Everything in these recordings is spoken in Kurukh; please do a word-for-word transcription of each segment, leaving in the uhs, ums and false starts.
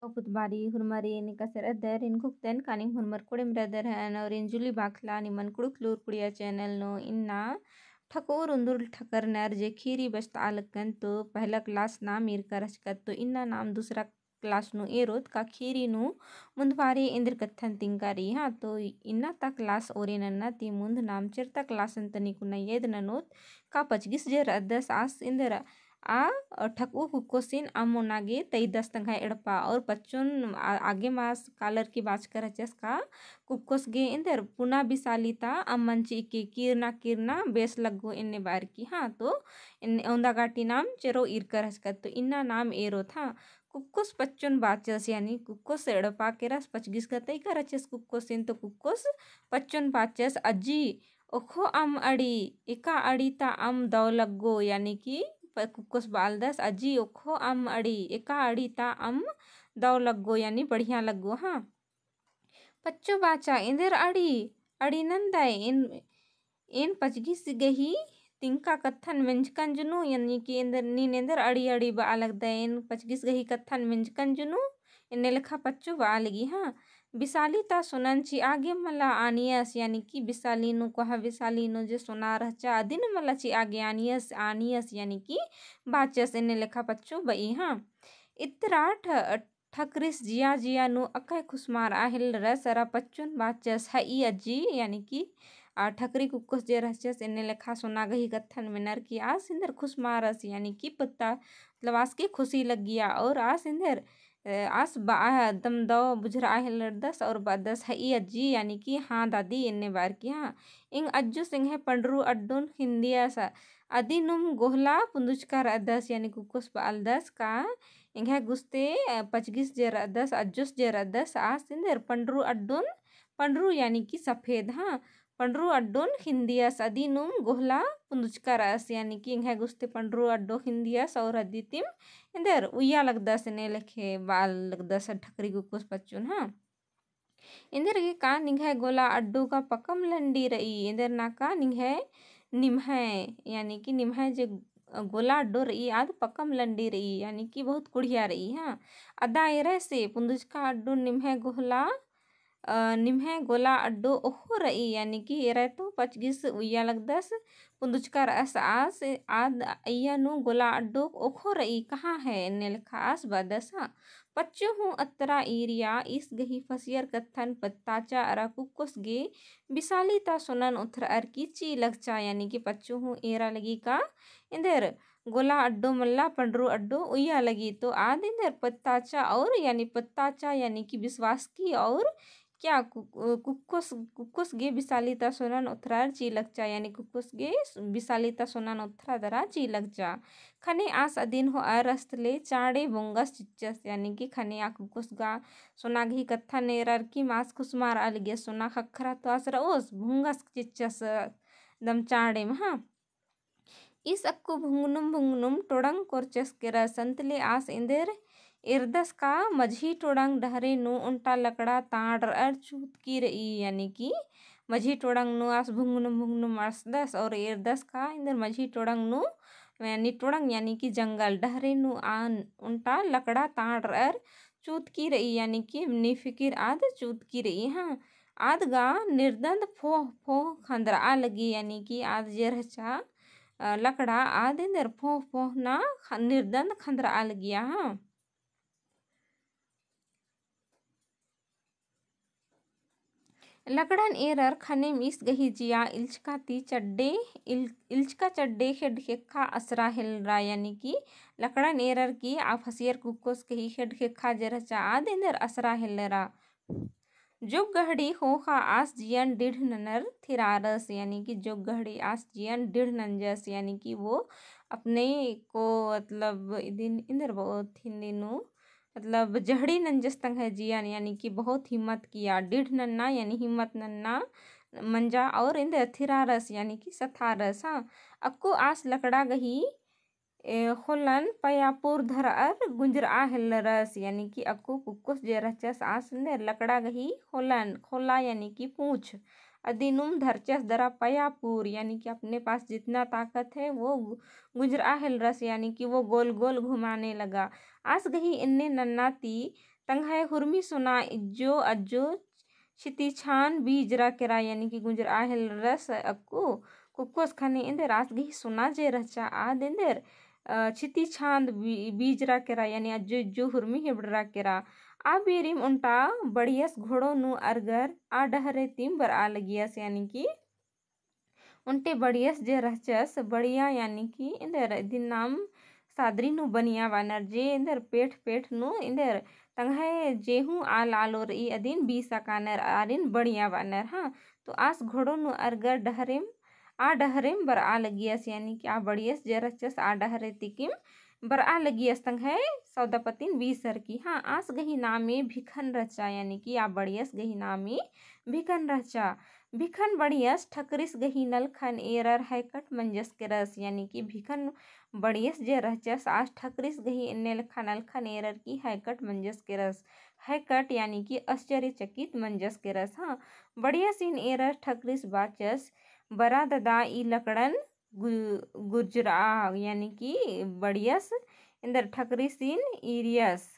पुतबारी हुरमारी निकसेर अदर इन घुकतन कानिम हुरमर कोड़ेम रदर हन और इन जुली बाखला निमन कुड़ुक लूर कुड़िया channel नू इन्ना ठकुर उन्दुर ठकरनर जे खीरी बचता आलकन तो पहला class नाम ईरका रहचकत तो इन्ना नाम दूसरा class नू एरोत का खीरी नू मुन्दबारी एन्देर कत्थन तिंकारी। हाँ, तो इन्ना ता class ओरे नन्ना ती मुन्द नाम चेरता class तनी कुना येद ननोत का पचगिस जे रअदस आस एन्देर आ ठकु कुक्कोसिन अम्म ओना गे तइदस तंग्है एड़पा और पच्चोन आ-, आगे मास कालर की बाचकर रहचस का कुक्कोस गे एन्देर पुना बिसाली ता अम्मन चिके किरना किरना बेस लग्गो एन्ने बार की। हाँ, तो एन्ने ओन्दा गाटी नाम चेरो ईरकर रहचकत तो इन्ना नाम एरोत। हाँ, कुक्कोस पच्चोन बाचस यानी कुक्कोस एड़पा केरस पचगिस गा तइका रहचस कुक्कोसिन तो कुक्कोस पच्चोन बाचस अजी ओखो अम्म अड़ी, एका अड़ी ता अम्म दौ लग्गो, यानी कि प-, कुक्कोस बालदस, अजी ओखो अम्म अड़ी, एका अड़ी ता अम्म दौ लग्गो, यानी बढ़िया लग्गो। हाँ, पच्चो बाचा, एन्देर अड़ी, अड़ी नन्दय, एन, एन पचगिस गही तिंका कत्थन मेंजकन जुनू, यानी कि एन्देर, नीन एन्देर अड़ी, अड़ी बआ लगदय, एन पचगिस गही कत्थन मेंजकन जुनू, एन्ने लेखा पच्चो बआ लगी। हाँ, बिसाली ता सोनन चिआ गे मला आनियस, यानी कि बिसाली नू कोहा बिसाली नू जे सोना रहचा, अदिन मला चिआ गे आनियस, आनियस, यानी कि बाचस एन्ने लेखा पच्चो बई। हाँ, इतरा ठ-, ठकरिस जिया जिया नू अकय खुसमारआ हेलरस अरा पच्चोन बाचस हई अजी, यानी कि आ, ठकरी कुक्कोस जे रहचस एन्ने लेखा सोना गही कत्थन मेनर की आस एन्देर खुसमारस, यानी कि पत्ता, मतलब आस के खुशी लग्गिया और आस एन्देर, अ, आस बआ दम दौ बुझरआ हेलरदस और बअदस हई अजी, यानी कि हाँ दादी एन्ने बार की। हाँ, एंग अज्जुस एंग्है पंडरू अड्डोन खिन्दियस, अदिनुम गोहला पुन्दुचका रअदस, यानी कुक्कोस बआलदस का एंग्है गुस्ते, अ, पचगिस जे रअदस, अज्जुस जे रअदस, आस एन्देर पंडरू अड्डोन, पंडरू यानी कि सफेद, हाँ, पंडरू अड्डोन खिन्दियस, अदिनुम गोहला पुन्दुचका रअस, यानी कि एंग्है गुस्ते पंडरू अड्डो खिन्दियस और अदितिम एन्देर उइया लगदस, एन्ने लेखे बआ लगदस ठकरी कुक्कोस पच्चोन। हाँ, एन्देर गे का निंग्है गोला अड्डो गा पकम लंडी रई, एन्देर ना का निंग्है निम्है, यानी कि निम्है जे गोला अड्डो रई, आद पकम लंडी रई, यानी कि बहुत कुढ़िया रई। हाँ, अदा एरय से पुन्दुचका अड्डो निम्है गोहला, अ, निम्है गोला अड्डो ओखो रई, यानी कि एरय तो पचगिस उइया लगदस, पुन्दुचका रअस आस, आद अइया नू गोला अड्डो ओखो रई, कहाँ है, एन्ने लेखा आस बअदस। हाँ, पच्चो हूँ अत्रा ईरिया ईस गही फसियर कत्थन पत्ताचा अरा कुक्कोस गे बिसाली ता सोनन ओथरअर की ची लगचा, यानी कि पच्चो हूँ एरा लगी का एन्देर गोला अड्डो मल्ला पंडरू अड्डो उइया लगी, तो आद एन्देर पत्ताचा और यानी पत्ताचा यानी कि विश्वास की और क्या कु-, कुक्कोस, कुक्कोस गे बिसाली ता सोनन ओथरार ची लगचा, यानी कुक्कोस गे बिसाली ता सोनन ओथरा दरा ची लगचा। खने आस अदिन होअर अस्तले चाँड़े बोंगस चिच्चस, यानी कि खने आ कुक्कोस गा सोना गही कत्थन एरर की मास खुसमारआ लगियस, सोना ख़क्खरा तो आस रओस, बोंगस चिच्चस दम चाँड़ेम। हाँ, ईस अक्कु भुंगनुम भुंगनुम टोड़ंग कोरचस केरस, अन्तले आस एन्देर एरदस का मझी टोड़ंग डहरे नू ओन्टा लकड़ा ताँड़रअर चूतकी रई, यानी कि मझी टोड़ंग नू आस भुंगनुम भुंगनुम अड़सदस और एरदस का एन्देर मझी टोड़ंग नू, यानी टोड़ंग यानी कि जंगल डहरे नू आन ओन्टा लकड़ा ताँड़रअर चूतकी रई, यानी कि निफिकिर आद चूतकी रई। हाँ, आद गा निर्दंद फोह फोह खंदरआ लगी, यानी कि आद जे रहचा, अ, लकड़ा आद एन्देर फोह फोह ना ख-, निर्दंद खंदरआ लगिया। हाँ, लकड़न एरर खनेम ईस गही जिया इल्चका ती चड्डे, इल-, इल्चका चड्डे खेड्ड खेक्खा असरा हेलरा, यानी कि लकड़न एरर की आ फसियर कुक्कोस गही खेड्ड खेक्खा जे रहचा आद एन्देर असरा हेलरा। जोग गहड़ी ख़ोख़ा आस जियन डिढ़ ननर थिरारस, यानी कि जोग गहड़ी आस जियन डिढ़ नंजस, यानी कि वो अपने को, मतलब, इदिन एन्देर बओत हिन्दी नू, मतलब, जहड़ी नंजस तंग्है जियन, यानी कि बहुत हिम्मत किया। डिढ़ नन्ना, यानी हिम्मत नन्ना मंजा, और एन्देर थिरारस, यानी कि सथारस। हाँ, अक्कु आस लकड़ा गही, ए, ख़ोलन पयापुर धरअर गुंजरआ हेलरस, यानी कि अक्कु कुक्कोस जे रहचस आस एन्देर लकड़ा गही ख़ोलन, ख़ोला यानी कि पूँछ, अदिनुम धरचस दरा पयापुर, यानी कि अपने पास जितना ताकत है वो गु-, गुंजरआ हेलरस, यानी कि वो गोल गोल घुमाने लगा। आस गही एन्ने नन्ना ती तंग्है हुरमी सोना इज्जो अज्जो छितिछान बीजरा केरा, यानी कि गुंजरआ हेलरस अक्कु कुक्कोस ख़ने एन्देर आस गही सोना जे रहचा आद एन्देर, अ, छितिछान बी-, बीजरा केरा, यानी अज्जो इज्जो हुरमी हेबड़रा केरा। आ बेरिम ओन्टा बढ़ियस घोड़ो नू अरगर आ डहरे तिम बरआ लगियस, यानी कि ओन्टे बढ़ियस जे रहचस, बढ़िया यानी कि एन्देर इदिन नाम सादरी नू बनिया बअनर जे एन्देर पेठ पेठ नू एन्देर तंग्है जे हूँ आल आलो रई अदिन बीस अकानर आरिन बढ़िया बअनर। हाँ, तो आस घोड़ो नू अरगर डहरेम, आ डहरेम बरआ लगियस, यानी कि आ बढ़ियस जे रहचस आ डहरे तिकिम बरआ लगियस तंग्है सौदापतिन बीसर की। हाँ, आस गही नामे भिखन रहचा, यानी कि आ बढ़ियस गही नामे भिखन रहचा। भिखन बढ़ियस ठकरिस गही नलखन एरर हैकट मंजस केरस, यानी कि भिखन बढ़ियस जे रहचस आस ठकरिस गही एन्ने लेखा नलखन एरर की हैकट मंजस केरस। हैकट यानी कि आश्चर्यचकित मंजस केरस। हाँ, बढ़ियसिन एरर ठकरिस बाचस, बरा ददा ई लकड़न गु-, गुर्जरआ, यानी कि बढ़ियस एन्देर ठकरिसिन ईरियस।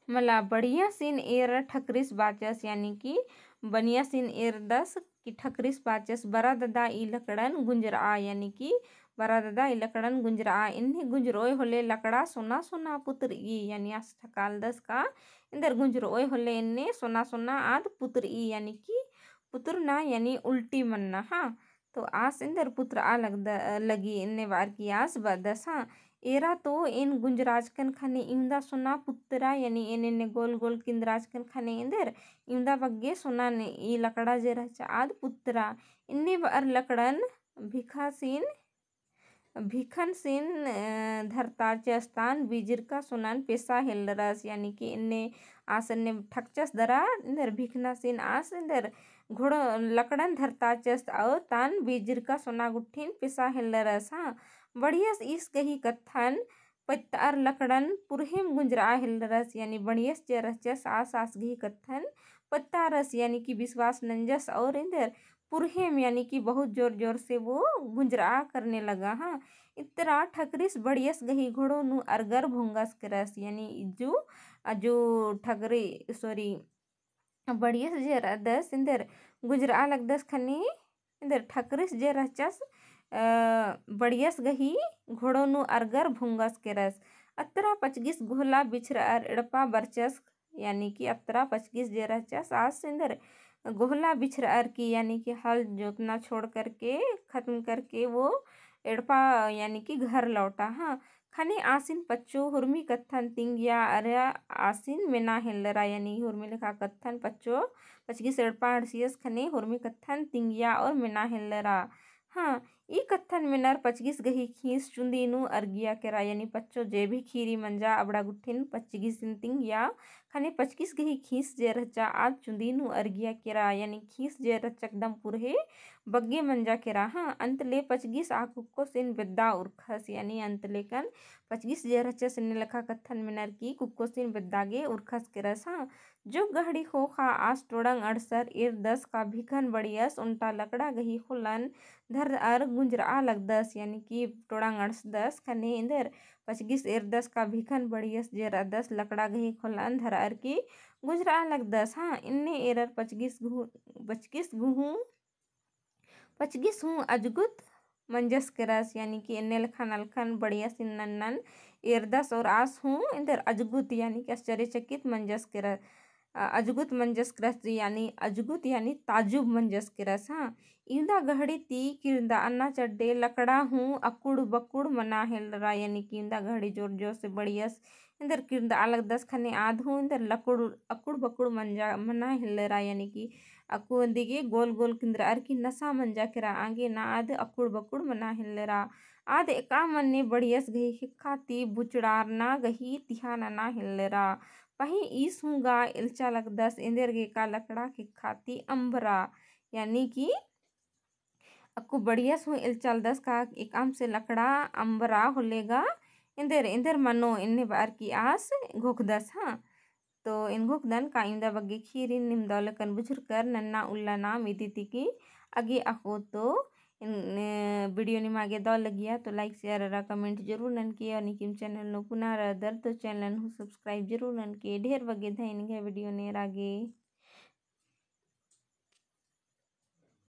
मला बढ़ियसिन एरर ठकरिस बाचस, यानी कि बढ़ियसिन एरदस कि ठकरिस बाचस, बरा ददा ई लकड़न गुंजरआ, यानी कि बरा ददा ई लकड़न गुंजरआ। एन्ने गुंजरओय होले लकड़ा सोना सोना पुतरई, यानी आस ठकालदस का एन्देर गुंजरओय होले एन्ने सोना सोना आद पुतरई, यानी कि पुतरना यानी उल्टी मन्ना। हाँ, तो आस एन्देर पुतरआ लगद-, लगी एन्ने बअर की आस बअदस। हाँ, एरा तो एन गुंजराचकन ख़ने इवंदा सोना पुतरा, यानी एन एन्ने गोल गोल किंदराचकन ख़ने एन्देर इवंदा बग्गे सोना ने ई लकड़ा जे रहचा आद पुतरा। एन्ने बअर लकड़न भिखासिन भिखनसिन, अ, धरताचस तान बिजिरका सोनन पेसा हेलरस, यानी कि एन्ने आस एन्ने ठकचस दरा, एन्देर भिखनासिन आस एन्देर घोड़ो लकड़न धरताचस और तान बिजिरका सोना गुट्ठिन पेसा हेलरस। हाँ, बढ़ियस ईस गही कत्थन पत्तार लकड़न पुरहेम गुंजरआ हेलरस, यानी बढ़ियस जे रहचस आस आस गही कत्थन पत्तारस, यानी कि विश्वास नंजस और एन्देर पुरहेम यानी कि बहुत जोर जोर से वो गुंजरआ करने लगा। हाँ, इतरा ठकरिस बढ़ियस गही घोड़ो नू अरगर भोंगस केरस, यानी इज्जू अजो ठकरी, sorry, बढ़ियस जे रअदस एन्देर गुंजरआ लगदस ख़ने एन्देर ठकरिस जे रहचस, अ, बढ़ियस गही घोड़ो नू अरगर भोंगस केरस। अतरा पचगिस गोहला बिछरअर एड़पा बरचस यानी कि अतरा पचगिस जे रहचस आस एन्देर गोहला बिछरअर की, यानी कि हल जोतना छोड़ करके, खत्म करके वो एड़पा यानी कि घर लौटा। हाँ, ख़ने आसिन पच्चो हुरमी कत्थन तिंगिया अरा आसिन मेना हेलरा, यानी हुरमी लेखा कत्थन पच्चो पचगिस एड़पा अंड़सियस ख़ने हुरमी कत्थन तिंगिया और मेना हेलरा। हाँ, ई कत्थन मेनर पचगिस गही खीस चुंदी नू अरगिया केरा, यानी पच्चो जे भी खीरी मंजा अबड़ा गुट्ठिन पचगिसिन तिंगिया, ख़ने पचगिस गही खीस जे रहचा आद चुंदी नू अरगिया केरा, यानी खीस जे रहचा एकदम पुरहे बग्गे मंजा केरा। हाँ, अंत ले पचगिस आ कुक्कोसिन बेद्दा उरखस, यानी अंत लेकन पचगिस जे रहचस एन्ने लेखा कत्थन मेनर की कुक्कोसिन बेद्दा गे उरखस केरस। हाँ, जो गहड़ी ख़ोख़ा आस टोड़ंग अंड़सर एरदस का भिखन बढ़ियस ओन्टा लकड़ा गही ख़ोलन धरअर गुंजरआ लगदस, यानी कि टोड़ंग अंड़सदस ख़ने एन्देर पचगिस एरदस का भिखन बढ़ियस जे रअदस लकड़ा गही ख़ोलन धरअर की गुंजरआ लगदस। हाँ, एन्ने एरर पचगिस गुहू, पचगिस गुहू पचगिस हूँ अजगुत मंजस केरस, यानी कि एन्ने लेखा नलखन बढ़ियसिन नन्नन एरदस और आस हूँ एन्देर अजगुत, यानी कि आश्चर्यचकित मंजस केरस, अ, अजगुत मंजस केरस, यानी अजगुत, यानी ताजुब मंजस केरस। हाँ, इवंदा गहड़ी ती किरंदअना चड्डे लकड़ा हूँ अकुड़ बकुड़ मना हेलरा, यानी कि इवंदा गहड़ी जोर जोर से बढ़ियस एन्देर किरंदआ लगदस ख़ने आद हूँ एन्देर लकुड़, अकुड़ बकुड़ मंजा, मना हेलरा, यानी कि अक्कु ओन्दिगे गोल गोल किंदरअर की नसा मंजा केरा, आगे ना आद अकुड़ बकुड़ मना हेलरा। आद एका मन्ने बढ़ियस गही ख़ेक्खा ती बुचड़ारना गही तिहा नना हेलरा। पहें ईस हूँ गा एल्चा लगदस एन्देर गे का लकड़ा ख़ेक्खा ती अम्बरा, यानी कि अक्कु बढ़ियस हूँ एल्चा लगदस का एकअम से लकड़ा अम्बरा होले गा एन्देर, एन्देर मनो एन्ने बअर की आस घोखदस। हाँ, तो एन घोखदन का इवंदा बग्गे खीरिन नीम दव लेकन बुझुरकर नन्ना उल्ला नाम इदी ती की आगे अख़ो तो इन, अ, video निमा गे दव लगिया तो like, share अरा comment जरूर ननके, और नीकिम channel नू पुना रअदर तो channel हूँ subscribe जरूर ननके। ढेर बग्गे धैन गे video नेरा गे।